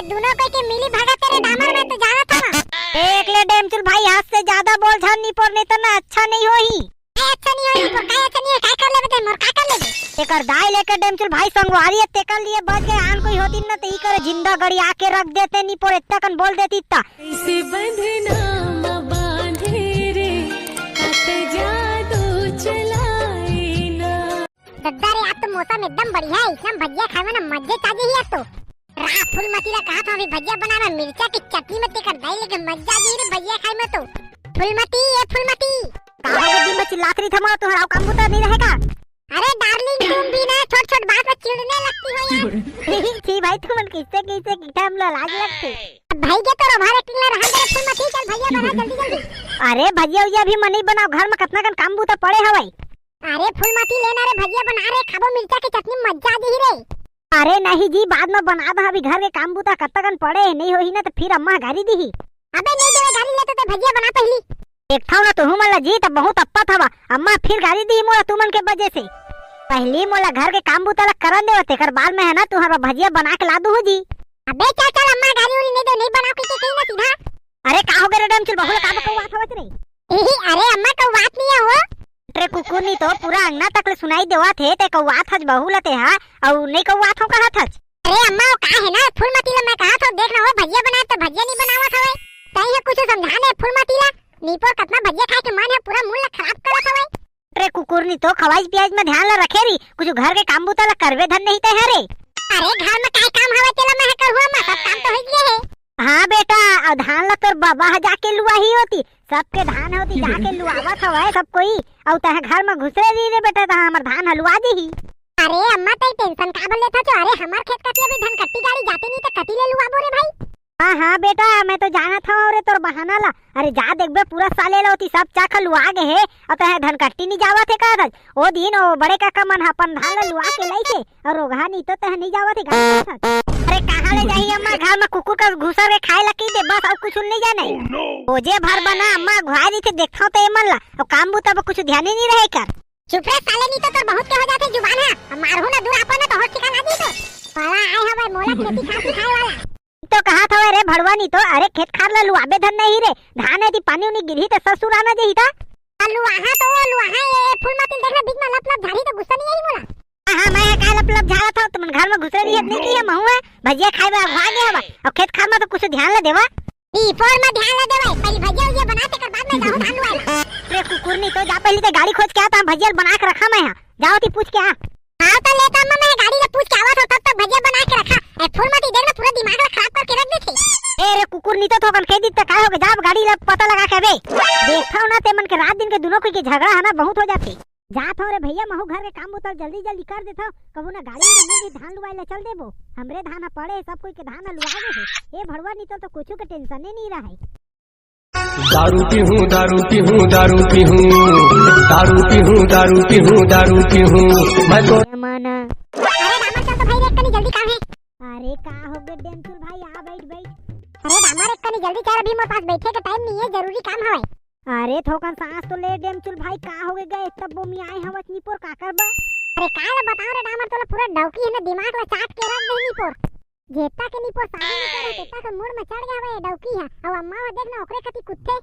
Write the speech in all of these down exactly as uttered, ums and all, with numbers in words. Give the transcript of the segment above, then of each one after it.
दोनों कोई के मिली भगत रे डामर, मैं तो जानत हवा। देख ले डेमचुल भाई, हद से ज्यादा बोल झन निपोर, नहीं तो ना अच्छा नहीं होही। काय अच्छा नहीं होही निपोर, काय अच्छा नहीं होही, काय कर लेबे ते मोर, का कर लेबे? तेकर दाई लेके डेमचुल भाई संगवारी हे, तेकर लिए बच गए, आन कोई होती ना तो ई करे जिंदा गड़ी आके रख देते निपोर, इतना कन बोल देती ता। कैसे बंधना म बांधे रे, हाथ जादू चलाए ना। दद्दा रे, आज तो मौसम एकदम बढ़िया है, इतना भजिया खाए में ना मजे ताजे ही आज तो। रा फूलमती ला कहा था अभी भजिया बनाना, मिर्चा की चटनी में तेकर दाई लेके मजा जी रे भजिया खाए में तो। फूलमती, ए फूलमती। का हो गया दिन में चिल्लात रही थमा, तुम्हारा काम बुता नहीं रहेगा? अरे डार्लिंग, तुम भी ना छोट छोट बात में चिढ़ने लगती हो यार। छी भाई, तुमन किससे किससे किठा हमला लाज लगते। अब भाई के तो रोभार एक्टिंग ला रहन दे फूलमती, चल भजिया बना जल्दी जल्दी। अरे भजिया उजिया अभी मन नहीं बनाओ, घर में कितना कन काम बुता पड़े हवाई। अरे फूलमती लेना रे भजिया बना रे, खाबो मिर्चा की चटनी मजा आ जाही रे। अरे नहीं जी, बाद में बना दा, अभी घर के काम बुता कत्ता कन पड़े हे, नहीं होही ना तो फिर अम्मा गारी दीही। अबे नहीं देवे गारी, ले तो ते भजिया बना पहली। देखथव ना तुहू मन ला जी, तब बहुत अत्ता थवा, अम्मा फिर गारी दीही मोला तुमन के वजह से। पहली मोला घर के काम बुता ला करन देवा, तेकर बाद में है ना तुहर बर भजिया बना के ला दूहू जी। अबे चल चल, अम्मा गारी उरी नहीं दे, नहीं बनाओ कहिके कही ना सीधा। अरे का हो गए रे डमचुल, बहु ला का बकवास होवत रे? अरे अम्मा, कौवात नहीं है वो। रे कुकुर नी तो पूरा अंगना तक ले सुनाई देवत हे, ते कौवात हच बहू लते हा, अउ नहीं कौवात हो कहत हच। अरे अम्मा, वो का है ना, फूलमती ला मैं कहा थो, देख ना हो, भजिया बनाए तो भजिया नहीं बनावत हवे। तई हे कुछ समझा ने फूलमती ला, नीपोर कतना भजिया खाए के मन है, पूरा मुंह ला खराब करत हवे। रे कुकुर नी तो खवाइज पियाज में ध्यान ला रखे री, कुछ घर के काम बुता ला करबे धन नहीं ते हरे। अरे घर में काय काम हवे तेला मैं करूँ अम्मा, सब काम तो हो गए है। हाँ बेटा, अउ धान ला तोर बाबा ह जाके लुआही होती, सबके धान होती जाके लुआवत हवय सब कोई, अउ तह घर म घुसरे रही रे बेटा, तह हमर धान ह लुआ दिही। अरे अम्मा, तई टेंशन काबर लेथच? अरे हमर खेत कति अभी धनकट्टी गाड़ी जाते नहीं त कति ले लुआबो रे भाई। हाँ हाँ बेटा, मैं तो जानत हव रे तोर बहाना ला। अरे जा देखबे, पूरा साले ला होती सब चाख लुआ गे हे, अउ तह धनकट्टी नहीं जावत हे कहत हच। ओ दिन ओ बड़े काका मन ह अपन धान ला लुआ के लइसे, अउ रोगहा नी तो तह नहीं जावत हे गाड़ी पाछत। अरे कहाँ ले जाही अम्मा, घर में कुकुर का घुसर के खाए ला कही दे, बस अउ कुछ नहीं जाने। ओ जे भर बना अम्मा घुआ रही थे, देखथव तो ए मन ला, अउ काम बुता पर कुछ ध्यान ही नहीं रहे कर। चुप रे साले, नी तो तोर बहुत के हो जाथे जुबान हा, अब मारहू ना दूर आपन ना तो होश ठिकाना दी तो। बड़ा आए हवे मोला खेती खासी खाए वाला। तो कहा था रे भड़वा नी तो, अरे खेत खार ला लुआबे धन नहीं रे, धान यदि पानी उनी गिरही तो ससुर आना जही था। लुआहा तो वो लुआहा, ए फूलमती ल देखना बीच में लप लप झाड़ी तो गुस्सा नहीं आई मोला। हाँ हाँ, मैं काय लप लप झाड़ा था, तुमन घर में घुसरे नहीं है, नहीं की है महू है, भजिया खाए में अगवा गया हवा, और खेत खार में तो कुछ ध्यान ला देवा। ई फोर में ध्यान ला देवा, पहली भजिया उजिया बना तेकर बाद में जाहू धान लुआए ला। रे कुकुर नी तो जा पहली ते गाड़ी खोज के आ, तो हम भजिया बना के रखा मैं यहाँ, जाओ ती पूछ के आ। हाँ तो ले तो अम्मा, मैं गाड़ी ला पूछ के आवा था, तब तक भजिया बना के रखा। ए फूलमती देख ना पूरा दिमाग ला खराब करके रख देथे। ए रे कुकुर नी तो थोकन कह दी त काय हो गए, जा अब गाड़ी ला पता लगा के बे। देखा हो ना ते मन के रात दिन के दोनों कोई के झगड़ा है ना बहुत हो जाथे। जात हव रे भैया, महू घर के काम बुता ल जल्दी जल्दी कर देथव। कभू ना गाड़ी उड़ी मिल जही, धान लुवाए ला चल देबो। हमरे धान ह पड़े हे, सब कोई के धान ह लुवा गे हे। ए भड़वा निकल तो कुछू के टेंशने नहीं रहे। दारू पीहूँ, दारू पीहूँ, दारू पीहूँ, दारू पीहूँ, दारू पीहूँ, दारू पीहूँ, मैं तो। जमाना। अरे रामा, चल तो भाई रे, कनी जल्दी काम है। अरे का हो गे डेमचुल भाई, आ बैठ बैठ। अरे रामा रे, कनी जल्दी चल, अभी मोर पास बैठे के टाइम नहीं है, जरूरी काम हवे। अरे थोकन सांस तो ले डेमचुल भाई, का होगे गे? तब बोमी आए हवच निपोर काकर बर? अरे का ला बताओ रे डामर, तोला पूरा डौकी है ना, दिमाग ला चाट के रख दे निपोर। जेता के निपोर शादी नहीं करे, तेता के मूड में चढ़ गया हवे डौकी है। अब अम्मा वो देख ना ओकरे कती कुत्ते।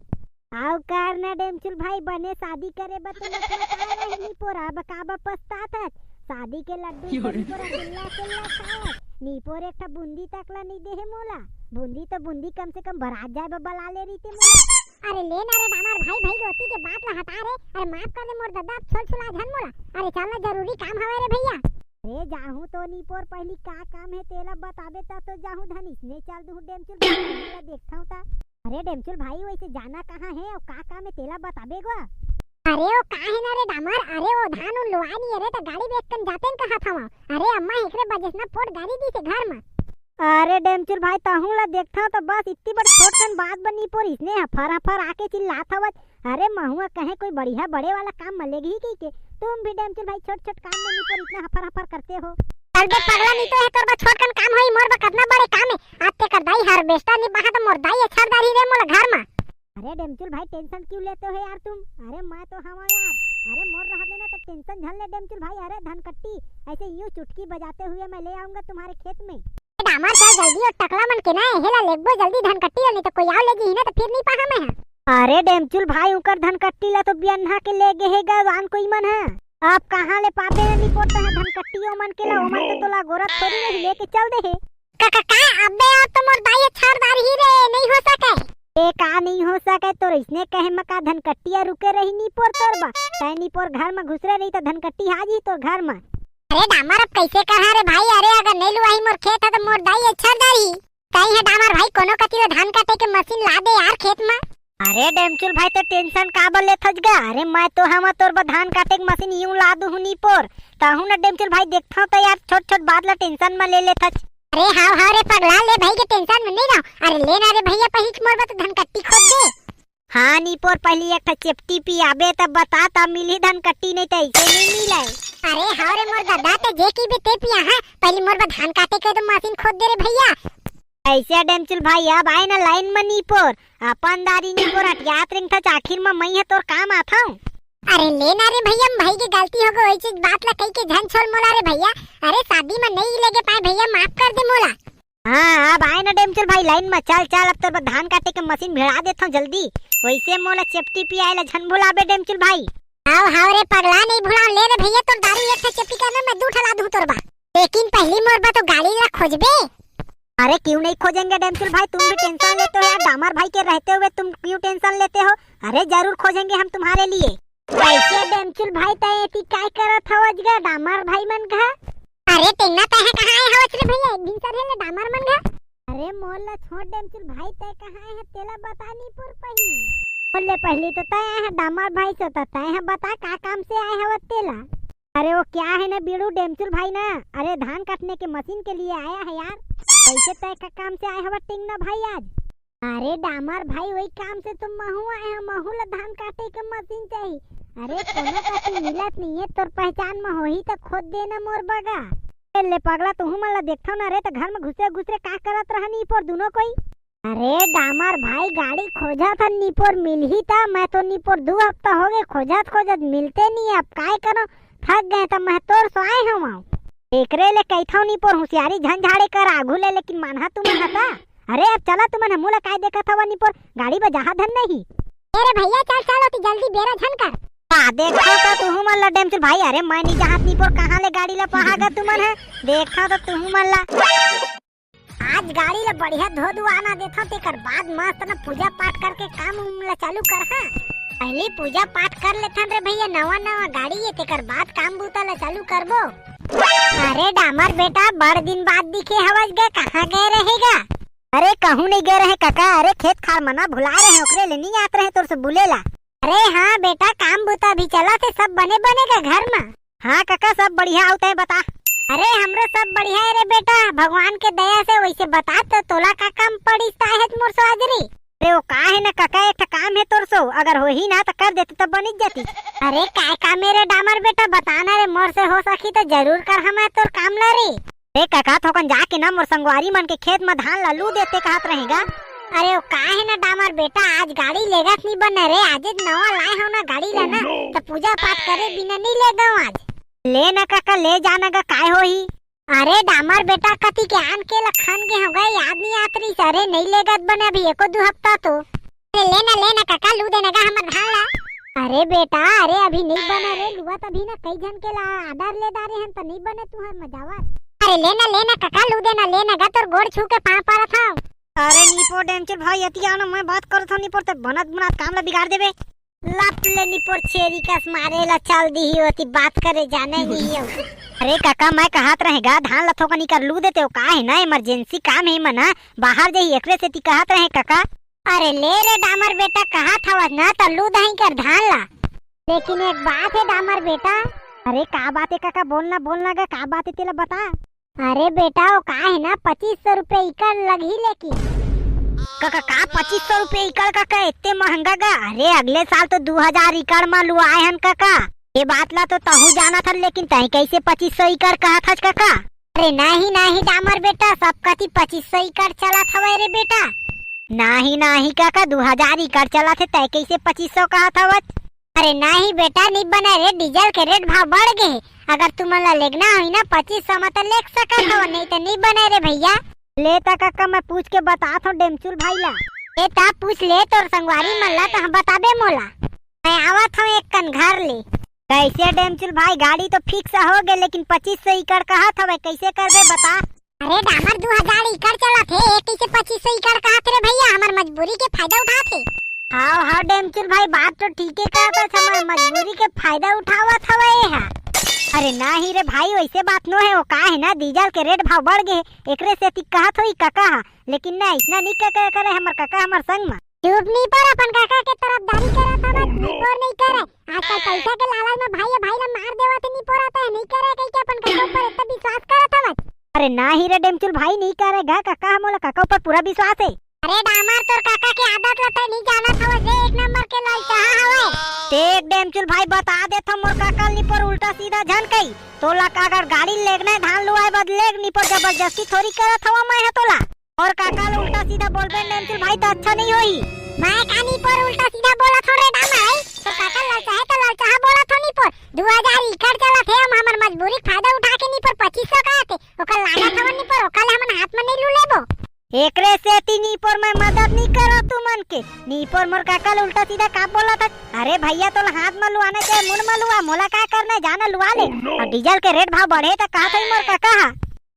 आओ कर ना डेमचुल भाई, बने शादी करे बर तो मतलब आए रहे निपोर, अब का बा पछतात हच? शादी के लड्डू निपोर रसगुल्ला रसगुल्ला खावत। निपोर एक ठा बूंदी तक ला नहीं दे हे मोला। बूंदी तो बूंदी कम से कम बरात जाए बर बला ले रही थी मोला। अरे ले ना रे डामर भाई, भाई रोती के बात ला हटा रे। अरे माफ कर दे मोर ददा, अब छोल छुला झन मोला। अरे चल ना, जरूरी काम हवे रे भैया। अरे जाहूं तो निपोर, पहली का काम है तेला बताबे ता तो जाहूं धनिस ने चल दूं डेमचुल भाई ला देखथाऊं ता। अरे डेमचुल भाई, वैसे जाना कहाँ है और का काम है तेला बताबे गो। अरे वो का है ना रे डामर, अरे वो धान उन लुआ नहीं है रे, तो गाड़ी बेच कन जाते न कहा था वहाँ। अरे अम्मा एकरे बजे से ना पोट गारी दी से घर में। अरे डेमचुल भाई, तहूं ला देखथव तो बस इतनी बड़ छोट कन बात बनी पोर इसने हफर हफर आके चिल्लात हवत। अरे महुआ कहे कोई बढ़िया बड़े वाला काम में लेगही कही के, तुम भी डेमचुल भाई छोट छोट काम में नहीं पोर इतना हफर हफर करते हो। चल बे पगला, नहीं तो है तोर बा छोट कन काम होई, मोर बा कितना बड़े काम है। आज ते कर दाई हार्वेस्टर नहीं बहा तो मोर दाई छड़ दारी रे मोला घर में। अरे डेमचुल भाई टेंशन क्यों लेते हो यार तुम? अरे मैं तो हवा यार। अरे मोर रहा लेना तो टेंशन झन ले डेमचुल भाई। अरे धनकट्टी, ऐसे यूं चुटकी बजाते हुए मैं ले आऊंगा तुम्हारे खेत में। ए डामर, चल जल्दी, ओ टकला मन के ना, एहे ला लेगबो जल्दी धनकट्टी ला, नहीं तो कोई आव ले जही ना तो फिर नहीं पाहा मैं हा। अरे डेमचुल भाई, उकर धनकट्टी ला तो बियन्हा के ले गे हे गा, आन कोई मन है। अब कहाँ ले पाबे रे निपोर तैं धनकट्टी ओ मन के ला, ओ मन तो तोला गोरत थोड़ी रही, लेके चल दे हे। का, का, का? अबे यार, तो मोर दाई छर दार ही रे, नहीं हो सके। ए, का नहीं हो सके? तोर इसने कहे म का धनकट्टिया रुके रही निपोर तोर बा? तैं निपोर घर म घुसरे रही त धनकट्टी आ जी तोर घर म। अरे डामर, अब कैसे कहा रे भाई? अरे अगर नहीं लुआही मोर खेत ह तो मोर दाई छर दार ही। तैं है डामर भाई, कोनो कति ले धान काटे के मशीन ला दे यार खेत म। अरे डेमचुल भाई, तो टेंशन काबर लेथस गा? अरे मैं तो हम तोर बर धान काटे के मशीन यूं ला दूहूं निपोर। तहूं न डेमचुल भाई, देखथव त यार, छोट छोट बात ला टेंशन म ले लेथस। अरे हाव हाव रे पगला, ले भाई के टेंशन म नहीं रहो। अरे ले ना रे भैया, पहिच मोर बर तो धनकट्टी खोद दे। हाँ निपोर, पहली एक ठा चेपटी पियाबे तब बता, तब मिलही धनकट्टी, नहीं त ऐसे नहीं मिले। अरे हाव रे मोर दादा, ते जे की भी ते पिया, हाँ, पहली मोर बर धान काटे के तो मशीन खोद दे रे भैया। ऐसे डेमचुल भाई, अब आए ना लाइन म निपोर, अपन दारी निपोर अटियात रिंगथच, आखिर म मई ह तोर काम आथव। अरे ले ना रे भैया, भाई के गलती हो गई, वही चीज बात ला कही के झन छोल मोला रे भैया। अरे शादी म नहीं लेगे पाए भैया, माफ कर दे मोला। हाँ, अब आए ना डेमचुल भाई लाइन म, चल चल, अब तोर बर धान काटे के मशीन भिड़ा देथव जल्दी। वैसे मोला चेपटी पियाए ला झन भुलाबे डेमचुल भाई। हाव हाव रे पगला, नहीं भुलाव, ले रे भैया तोर दारू एक ठे चेपटी के ना, मैं दू ठे ला दूं तोर बर। लेकिन पहली मोर बर तो गाड़ी ला खोजबे। अरे क्यों नहीं खोजेंगे डेमचुल भाई, तुम भी टेंशन लेते हो यार, डामर भाई के रहते हुए तुम क्यों टेंशन लेते हो? अरे जरूर खोजेंगे हम तुम्हारे लिए। कैसे डेमचुल भाई, तय एती काय करत हवच गा डामर भाई मन घर? अरे टेंगना, तय कहाँ आए हवच रे भैया, एक दिन सर है ले डामर मन घर। अरे मोर ला छोड़ डेमचुल भाई, तय कहाँ आए है तेला बता निपोर पहली। बोले पहली तो तय आए है डामर भाई से, तो तय है बता का काम से आए हवच तेला। अरे वो क्या है ना बीड़ू डेमचुल भाई ना, अरे धान काटने के मशीन के लिए आया है यार। कैसे तय का काम से आए हवच टेंगना भाई आज? अरे डामर भाई, वही काम से तो महू आए हैं, महू ला धान काटे के मशीन चाहिए। अरे कोनो कति मिलत नहीं है, तोर पहचान म होही त खोद देना मोर बगा। ए ले पगला, तुहू मन ला देखथव ना रे, त घर म घुसरे घुसरे का करत रहा निपोर दुनो कोई? अरे डामर भाई, गाड़ी खोजत हन निपोर, मिलही त, मैं तो निपोर दू हफ्ता हो गए खोजत खोजत, मिलते नहीं, अब काय करो, थक गए त मैं तोर सो आए हूँ। एकरे ले कहिथव निपोर, होशियारी झन झाड़े कर आगू ले, लेकिन मानहा तुमन हता। अरे अब चला तुमन ह, मोला काय देखत हवा निपोर, गाड़ी बजाहा धन नहीं। अरे भैया चल चल, ओती जल्दी बेरा झन कर। का देखत हव तुहू मन ला डेमचुल भाई, अरे मैं नहीं जाहत निपोर, कहाँ ले गाड़ी ला पहागा तुमन ह, देखत हव तुहू मन ला। आज गाड़ी ला बढ़िया धो धुआना देथव, तेकर बाद मस्त न पूजा पाठ करके काम उम ला चालू करहा। पहली पूजा पाठ कर लेथन रे भैया, नवा नवा गाड़ी ये, तेकर बाद काम बूता ला चालू करबो। अरे डामर बेटा, बड़ दिन बाद दिखे हवस गे, कहाँ गए रहेगा? अरे कहूँ नहीं गए रहे काका, अरे खेत खार मना भुला रहे, ओकरे ले नहीं आत रहे तोर से बुले ला। अरे हाँ बेटा, काम बूता भी चला थे, सब बने बने का घर मा? हाँ काका, सब बढ़िया आऊ, तय बता। अरे हमरो सब बढ़िया है रे बेटा, भगवान के दया से। वैसे बता तो तोला का काम पड़िस ताहे मोर सोजरी? अरे वो का है ना काका, एक ठा काम है तोर सो, अगर होही ना तो कर देते तब बनिच जाती। अरे काय काम है रे डामर बेटा, बता ना रे, मोर से हो सकी तो जरूर कर हम तोर काम ला रे। रे काका, थोकन जाके ना मोर संगवारी मन के खेत म धान ला लू देते कहत रहेगा। अरे ओ का है ना डामर बेटा, आज गाड़ी लेगत नहीं बने रे, आज नवा लाए हो ना गाड़ी ला ना, तो पूजा पाठ करे बिना नहीं ले गव आज। ले ना काका, ले जाना गा, काय होही? अरे डामर बेटा, कति के आन के लखन के हो गए, याद नहीं आत रही। अरे नहीं लेगत बने अभी एको दू हफ्ता तो। अरे लेना लेना काका, लू देना गा हमर धान ला। अरे बेटा, अरे अभी नहीं बने रे, लुआ तभी ना कई झन के ला आर्डर ले डारे हन त नहीं बने तुहर मजावर। अरे लेना लेना काका, लू देना लेना गा, तोर गोड़ छू के पाँव परत हव। अरे निपोर डेमचुल भाई, एती आना, मैं बात करत हव निपोर, ते बनत बनत काम ला बिगाड़ देबे। लप ले निपोर छेरी कस मारे ला चल दी ही होती, बात करे जाने नहीं हो। अरे काका, मैं कहत रहे गा धान ला थोकन इकर लू देते हो, का है ना इमरजेंसी काम है मना, बाहर जाही एकरे सेती कहत रहे काका। अरे ले रे डामर बेटा, कहा था ना तो लू दही कर धान ला। लेकिन एक बात है डामर बेटा। अरे का बात है काका, बोलना बोलना गा, का बात है तेला बता। अरे बेटा, वो का है ना, पच्चीस सौ रुपए एकड़ लगही लेकिन। काका का पच्चीस सौ रुपए एकड़ काका, इतने महंगा गा? अरे अगले साल तो दू हजार एकड़ मा लुआए हन काका। ये बात ला तो तहू जाना था, लेकिन तही कैसे पच्चीस सौ एकड़ कहा था काका? अरे नाही नाही डामर बेटा, सब कति पच्चीस सौ एकड़ चलत हवय रे बेटा। नाही नाही काका, दू हजार एकड़ चलत हे, तय कइसे पच्चीस सौ कहत हवच? अरे नाही बेटा, नहीं बने रे, डीजल के रेट भाव बढ़ गे हे। अगर तुमन ला लेगना होही ना पच्चीस सौ म, त लेग सकत हव, नहीं त नहीं बने रे भैया। ले त कका, मैं पूछ के बतात हव डेमचुल भाई ला। ए त पूछ ले तोर संगवारी मन ला, त हम बताबे मोला। मैं आवत हव एक कन घर ले। कैसे डेमचुल भाई, गाड़ी तो फिक्स हो गे, लेकिन पच्चीस सौ एकड़ कहत हवे, कैसे करबे बता? अरे डामर, दू हजार एकड़ चलत हे, एक कैसे पच्चीस सौ एकड़ कहत रे भैया, हमर मजबूरी के फायदा उठात हे। हाव हाव डेमचुल भाई, बात तो ठीके कहत हस, हमर मजबूरी के फायदा उठावत हवे ए हा। अरे नाही रे भाई, वैसे बात नो हे, वो का हे ना, डीजल के रेट भाव बढ़ गे हे, एकरे सेती कहत होही कका हा, लेकिन ना, अइसना नहीं क-, क-, करे हमर कका हमर संग म। चुप निपोर, अपन कका के तरफदारी करत हवत, निपोर नहीं करे। आजकल पैसा के लालच म भाई भाई ला मार देवत हे, निपोर आता है, नहीं करे कहि के अपन कका ऊपर इतना विश्वास करत हवत। अरे नाही रे डेमचुल भाई, नहीं करे गा, कका ह मोला कका ऊपर पूरा विश्वास हे। अरे डामर, तोर कका के आदत ला तै नहीं जानत हवस रे, एक नंबर के ललचहा हवय। देख डेमचुल भाई, बता देत हव मोर कका ल निपोर उल्टा सीधा झन कही। तोला का अगर गाड़ी लेगना हे, धान लुवाए बर लेग निपोर, जबरदस्ती थोड़ी करत हव मैं ह तोला। मोर कका ल उल्टा सीधा बोलबे डेमचुल भाई त अच्छा नहीं होही। मैं का निपोर उल्टा सीधा बोलत हव रे डामर? तोर कका ललचाहे त ललचाहा बोलत हव निपोर। दू हजार एकड़ चलत हे, हम हमर मजबूरी के फायदा उठा के निपोर पच्चीस सौ कहत हे, ओकर लागत हवन निपोर, ओकर ले हमन हाथ म नहीं लू लेबो। एकरे सेती निपोर मैं मदद नहीं करत तुमन के। निपोर मोर कका ल उल्टा सीधा का बोलत हस? अरे भैया, तोला हाथ म लुआना चाहे मुंह म लुआ, मोला का करना हे, जाना लुआ ले। अउ डीजल के रेट भाव बढ़े त कहत होही मोर कका ह।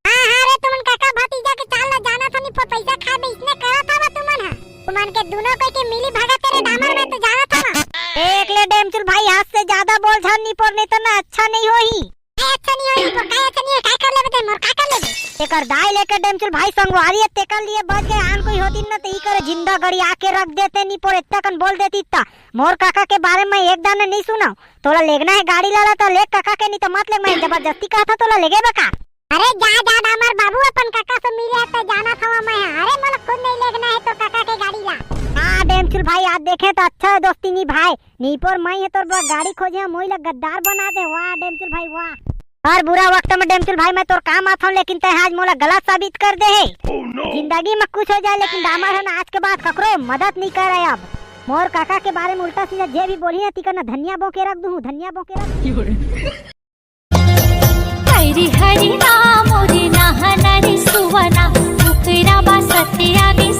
हाँ, हाँ रे, तुमन कका भतीजा के चाल ला जानत हव, निपोर पैसा खाए में इसने करत हव तुमन ह। तुमन के दुनो कोई के मिली भगत तेरे डामर में तो जानत हव। देख ले डेमचुल भाई, हद से ज्यादा बोल झन निपोर, नहीं तो ना अच्छा नहीं होही। काय अच्छा नहीं होही निपोर, काय अच्छा नहीं होही, काय कर लेबे ते, मोर का कर लेबे? तेकर दाई लेके डेमचुल भाई संगवारी हे, तेकर लिए बच गे, आन कोई होतिन ना त ई करे जिंदा गड़िया के रख देते निपोर, एतना कन बोल देतिस त। मोर कका के बारे में एक दाना नहीं सुनव, तोला लेगना हे गाड़ी लाला त लेग कका के, नहीं त मत लेग, मैं जबरदस्ती कहत हव तोला लेगे बका। अरे जा, जा डामर बाबू, अपन कका से मिले त जानत हव मैं ह। अरे मोला खुद नहीं लेगना हे तोर कका के गाड़ी ला। हाँ डेमचुल भाई, आज देखे त अच्छा हे दोस्ती निभाए। निपोर मैं ह तोर बर गाड़ी खोजे हव, मोही ला गद्दार बना दे। वाह डेमचुल भाई वाह। हर बुरा वक्त में डेमचुल भाई मैं तोर काम आथव, लेकिन तै आज मोला गलत साबित कर दे हे। जिंदगी में कुछ हो जाए, लेकिन डामर ह ना आज के बाद ककरो मदद नहीं करे अब। मोर कका के बारे में उल्टा सीधा जे भी बोलही ना, तिकर ना धनिया बोके रख दूहूं, धनिया बोके रख दूहूं। हरी हरी नाम रे नहना रे सुवना, कुकरा बा सत्या गे